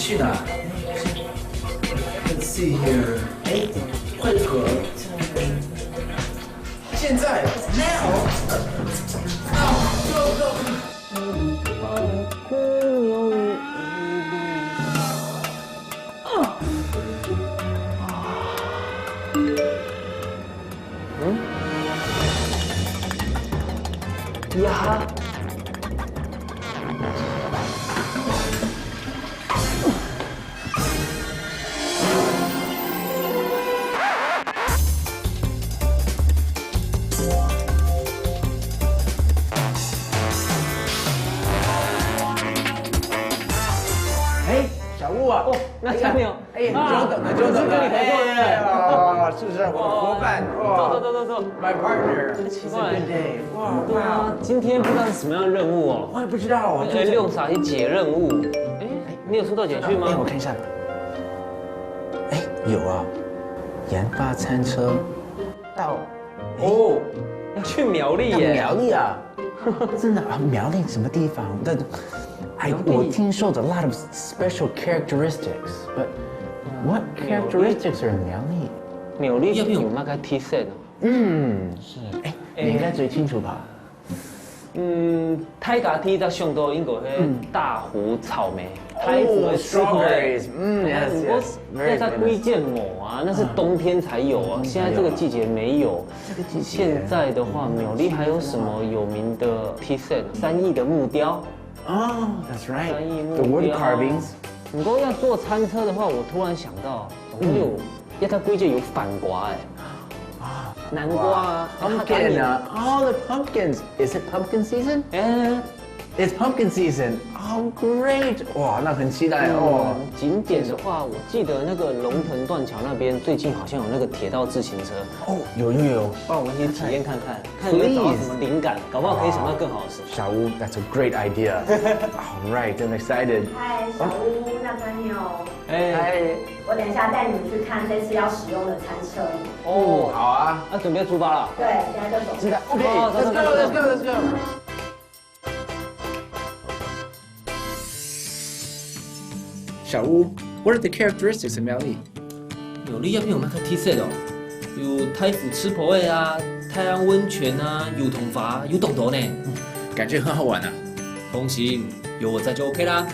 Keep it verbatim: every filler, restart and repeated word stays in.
去哪？Let's see here。哎，会合。现在，now，now，go，go。嗯？呀！哎，小吴啊！哦，那小牛。 哎，久等了，久等了。我是跟你合作的。哎呀，是不是我的伙伴？哇。坐，坐，坐，坐，坐。My partner。真奇怪。It's a good day。哇，对啊，哇。今天不知道是什么样的任务哦。我也不知道，我就是，哎，六傻去解任务。哎，你有收到简讯吗？哎，我看一下。哎，有啊，研发餐车到，哦，要去苗栗耶。到苗栗啊。 真的啊，苗栗什么地方？但，I，苗栗。我听说 a lot of special characteristics, but what characteristics are in 苗栗？苗栗有没有那个 T set 呢？嗯，是。哎，你应该最清楚吧？嗯，大家第一个想到应该是大湖草莓，大湖的 strawberries，嗯，yes，yes，very famous。那个贵贱某啊，那是冬天才有啊，现在这个季节没有。 这个季节。现在的话，苗栗还有什么有名的 T set？三义的木雕。哦，that's right。三义木雕。The wood carvings。不过要做餐车的话，我突然想到，总共有，嗯。要它规矩有番瓜哎。啊，南瓜啊，哇，pumpkin啊，哦，the pumpkins。Is it pumpkin season？哎， It's pumpkin season. Oh, great！哇，那很期待哦。嗯，景点的话，我记得那个龙腾断桥那边最近好像有那个铁道自行车。哦，有，有，有。帮我们去体验看看，看有没有找到什么灵感，搞不好可以想到更好的事。小吴，that's a great idea. All right, I'm excited. 嗨，小吴，大朋友。哎。嗨。我等一下带你们去看这次要使用的餐车。哦，好啊。那准备出发了。对，现在就走。现在，OK，哦，走，走，let's go，走，走。Let's go，let's go。 小吴，what are the characteristics of 苗栗？苗栗有咩个特色哦？有大湖石埔仔啊，大安温泉啊，油桐花，有當多呢。感觉很好玩啊。放心，有我在就OK啦。